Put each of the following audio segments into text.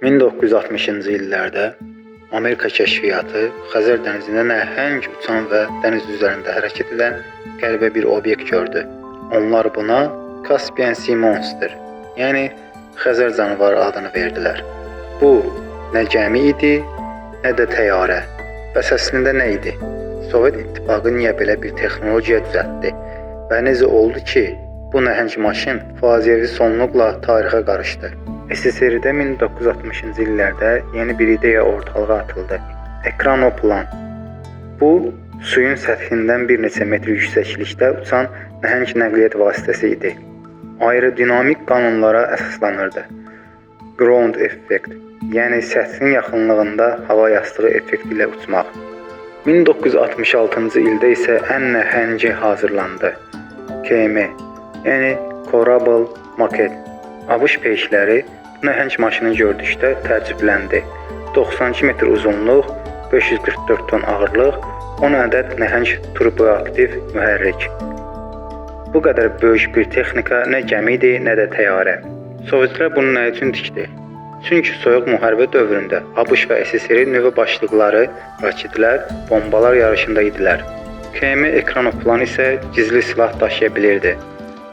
1960-cı illərdə Amerika kəşfiyyatı Xəzər dənizində nəhəng uçan və dəniz üzərində hərəkət edən qəribə bir obyekt gördü. Onlar buna Caspian Sea Monster, yəni Xəzər canavarı adını verdilər. Bu nə gəmi idi, nə də təyyarə. Bəs əslində nə idi? Sovet İttifaqı niyə belə bir texnologiya düzəltdi və necə oldu ki, bu nəhəng maşın faciəvi sonluqla tarixə qarışdı? SSR-də 1960-cı illərdə yeni bir ideya ortalığa atıldı. Ekranoplan. Bu, suyun səthindən bir neçə metr yüksəklikdə uçan nəhəng nəqliyyat vasitəsi idi. Aerodinamik qanunlara əsaslanırdı. Ground effect, yəni səthin yaxınlığında hava yastığı effekti ilə uçmaq. 1966-cı ildə isə ən nəhəngi hazırlandı. KM, yəni Korabl Maket. ABŞ peykləri bu nəhəng maşını gördükdə təəccübləndi. 92 metr uzunluq, 544 ton ağırlıq, 10 ədəd nəhəng turboaktiv mühərrik. Bu qədər böyük bir texnika nə gəmi idi, nə də təyyarə. Sovetlər bunu nə üçün tikdi? Çünki soyuq müharibə dövründə ABŞ və SSR nüvə başlıqları, raketlər, bombalar yarışında idilər. KM ekranoplan isə gizli silah daşıya bilirdi.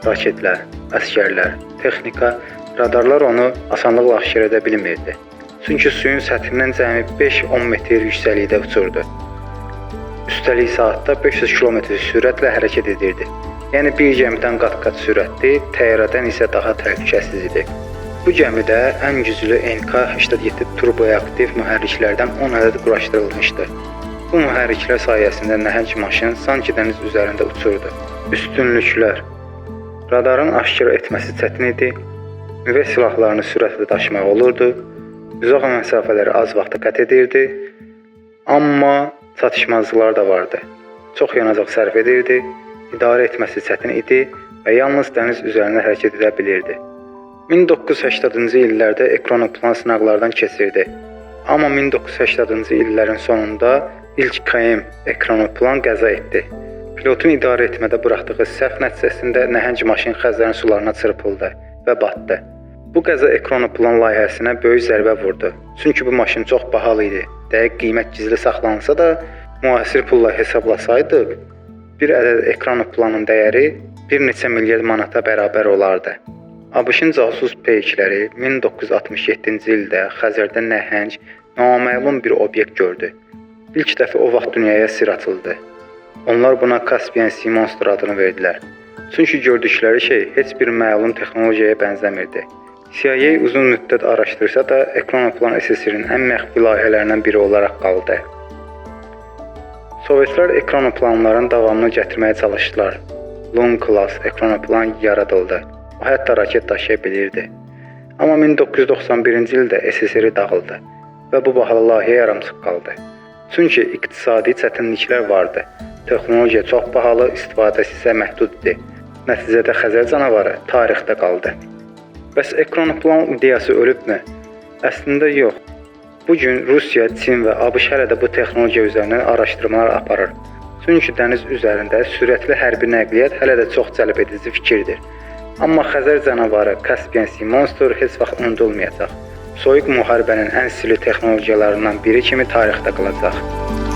Raketlər, əsgərlər, texnika, radarlar onu asanlıqla aşkar edə bilmirdi. Çünki suyun səthindən cəmi 5-10 metr yüksəklikdə uçurdu. Üstəlik saatda 500 km sürətlə hərəkət edirdi. Yəni bir gəmidən qat-qat sürətli, təyyarədən isə daha təhlükəsiz idi. Bu gəmidə ən güclü NK-87 turboaktiv mühərriklərdən 10 ədəd quraşdırılmışdı. Bu mühərriklər sayəsində nəhəng maşın sanki dəniz üzərində uçurdu. Üstünlüklər: radarın aşkar etməsi çətin idi, nüvə silahlarını sürətlə daşımaq olurdu, uzaq məsafələri az vaxtda qət edirdi, amma çatışmazlıqlar da vardı. Çox yanacaq sərf edirdi, idarə etməsi çətin idi və yalnız dəniz üzərində hərəkət edə bilirdi. 1980-cı illərdə ekranoplan sınaqlardan keçirdi. Amma 1980-cı illərin sonunda ilk KM ekranoplan qəza etdi. Pilotun idarə etmədə buraxdığı səhv nəticəsində nəhəng maşın Xəzərin sularına çırpıldı və batdı. Bu qəza ekranoplan layihəsinə böyük zərbə vurdu. Çünki bu maşın çox bahalı idi. Dəqiq qiymət gizli saxlansa da, müasir pulla hesablasaydıq, bir ədəd ekranoplanın dəyəri bir neçə milyard manata bərabər olardı. ABŞ-ın casus peykləri 1967-ci ildə Xəzərdə nəhəng, naməlum bir obyekt gördü. İlk dəfə o vaxt dünyaya sir atıldı. Onlar buna Caspian Sea Monster adını verdilər. Çünki gördükləri şey heç bir məlum texnologiyaya bənzəmirdi. CIA uzun müddət araşdırsa da, ekranoplan SSR-in ən məxfi layihələrindən biri olaraq qaldı. Sovetlər ekranoplanların davamını gətirməyə çalışdılar. Long Class ekranoplan yaradıldı. O hətta raket daşıya bilirdi. Amma 1991-ci ildə SSR dağıldı və bu bahalı layihə yarımçıq qaldı. Çünki iqtisadi çətinliklər vardı. Texnologiya çox bahalı, istifadəsi isə məhdud idi. Nəticədə Xəzər canavarı tarixdə qaldı. Bəs ekranoplan ideyası ölübmü? Əslində yox. Bu gün Rusiya, Çin və ABŞ hələ də bu texnologiya üzərindən araşdırmalar aparır. Çünki dəniz üzərində sürətli hərbi nəqliyyat hələ də çox cəlb edici fikirdir. Amma Xəzər canavarı Caspian Sea Monster heç vaxt unudulmayacaq. Soyuq müharibənin ən sirli texnologiyalarından biri kimi tarixdə qalacaq.